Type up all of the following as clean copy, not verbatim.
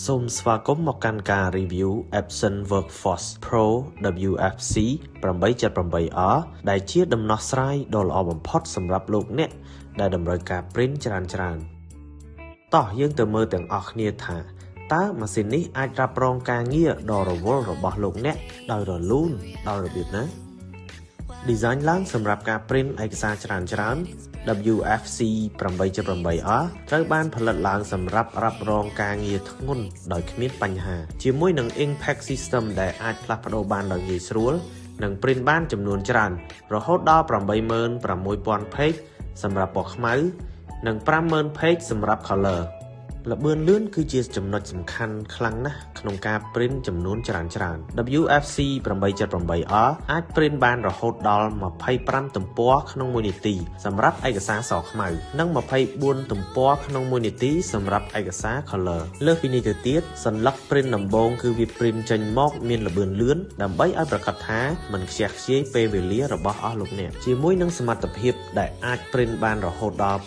សូមស្វាគមន៍មកកាន់ការ review Epson Workforce Pro WFC 878R ដែលជាដំណោះស្រាយដ៏ល្អបំផុតសម្រាប់លោកអ្នកដែលតម្រូវការ print ច្រើនៗតោះយើងទៅមើលទាំងអស់គ្នាថាតើម៉ាស៊ីននេះអាចរ៉ាប់រងការងារដ៏រវល់របស់លោកអ្នកដោយរលូនដោយរបៀបណា Design ឡើងសម្រាប់ការ print ឯកសារច្រើនៗ WFC 878R ត្រូវបានផលិតឡើងសម្រាប់រ៉ាប់រងការងារធ្ងន់ដោយគ្មានបញ្ហា ជាមួយនឹង Inkpak System ដែលអាចផ្លាស់ប្ដូរបានដោយងាយស្រួល និង print បានចំនួនច្រើន រហូតដល់86,000 page សម្រាប់ពណ៌ខ្មៅ និង50,000 page សម្រាប់ color ល្បឿនលឿនគឺជាចំណុចសំខាន់ខ្លាំងណាស់ក្នុងការ print ចំនួនច្រើនៗ WFC 878R អាច print បានរហូតដល់25ទំព័រក្នុង1នាទីសម្រាប់ឯកសារសខ្មៅ និង24ទំព័រក្នុង1នាទីសម្រាប់ឯកសារ color លើសពីនេះទៅទៀតសន្លឹក print ដំបូងគឺវា print ចេញមកមានល្បឿនលឿនដើម្បីឲ្យប្រាកដថាមិនខ្ជះខ្ជាយពេលវេលារបស់អស់លោកអ្នកជាមួយនឹងសមត្ថភាពដែលអាច print បានរហូតដល់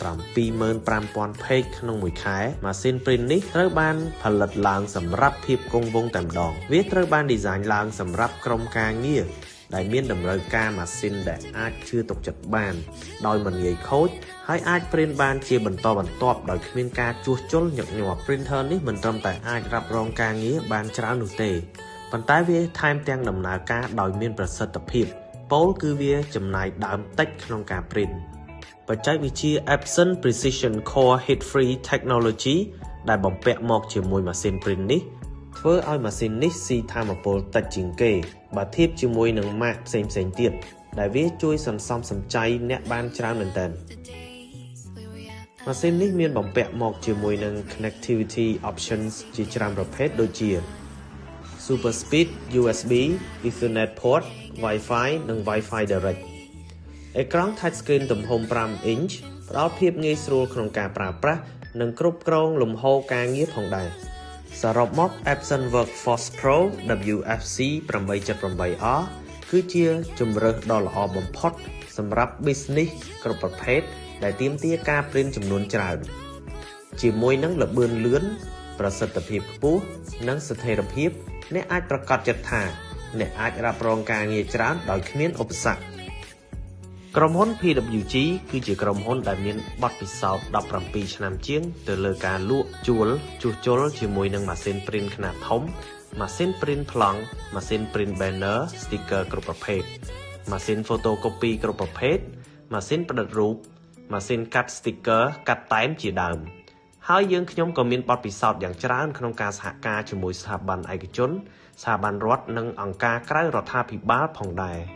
75,000 page ក្នុងមួយខែម៉ាស៊ីន print នេះត្រូវបានផលិតឡើងសម្រាប់ភាពគង់វង្សតែម្ដងវាត្រូវបាន design ឡើងសម្រាប់ក្រុមការងារដែលមានតម្រូវការម៉ាស៊ីនដែលអាចជឿទុកចិត្តបានដោយមិនងាយខូចហើយអាច print បានជាបន្តបន្ទាប់ដោយគ្មានការជួសជុលញឹកញាប់ Printer នេះមិនត្រឹមតែអាចរ៉ាប់រងការងារបានច្រើននោះទេប៉ុន្តែវាថែមទាំងដំណើរការដោយមានប្រសិទ្ធភាពពោលគឺវាចំណាយដើមតិចក្នុងការ print បច្ចេកវិទ្យា Epson Precision Core Heat Free Technology ដែលបំពាក់មកជាមួយម៉ាស៊ីន print នេះធ្វើឲ្យម៉ាស៊ីននេះស៊ីថាមពលតិចជាងគេបើធៀបជាមួយនឹងម៉ាកផ្សេងៗទៀតដែលវាជួយសន្សំសំចៃអ្នកបានច្រើនមែនទែនម៉ាស៊ីននេះមានបំពាក់មកជាមួយនឹង connectivity options ជាច្រើនប្រភេទដូចជា Super Speed USB Ethernet port Wi-Fi និង Wi-Fi Direct អេក្រង់ touchscreen ទំហំ5 inch ផ្ដល់ភាពងាយស្រួលក្នុងការប្រើប្រាស់និងគ្រប់គ្រងលំហូរការងារផងដែរសរុបមក Epson Workforce Pro WFC 878R គឺជាជម្រើសដ៏ល្អបំផុតសម្រាប់ business គ្រប់ប្រភេទដែលទាមទារការ print ចំនួនច្រើនជាមួយនឹងល្បឿនលឿនប្រសិទ្ធភាពខ្ពស់និងស្ថិរភាពអ្នកអាចប្រាកដចិត្តថាអ្នកអាចរ៉ាប់រងការងារច្រើនដោយគ្មានឧបសគ្គក្រុមហ៊ុន PWG គឺជាក្រុមហ៊ុនដែលមានបទពិសោធន៍17ឆ្នាំជាងទៅលើការលក់ជួលជួសជុលជាមួយនឹងម៉ាស៊ីន print ខ្នាតធំម៉ាស៊ីន print ប្លង់ម៉ាស៊ីន print banner sticker គ្រប់ប្រភេទម៉ាស៊ីន photocopy គ្រប់ប្រភេទម៉ាស៊ីនផ្ដិតរូបម៉ាស៊ីនកាត់ sticker កាត់តែមជាដើមហើយយើងខ្ញុំក៏មានបទពិសោធន៍យ៉ាងច្រើនក្នុងការសហការជាមួយស្ថាប័នឯកជនស្ថាប័នរដ្ឋនិងអង្គការក្រៅរដ្ឋាភិបាលផងដែរ។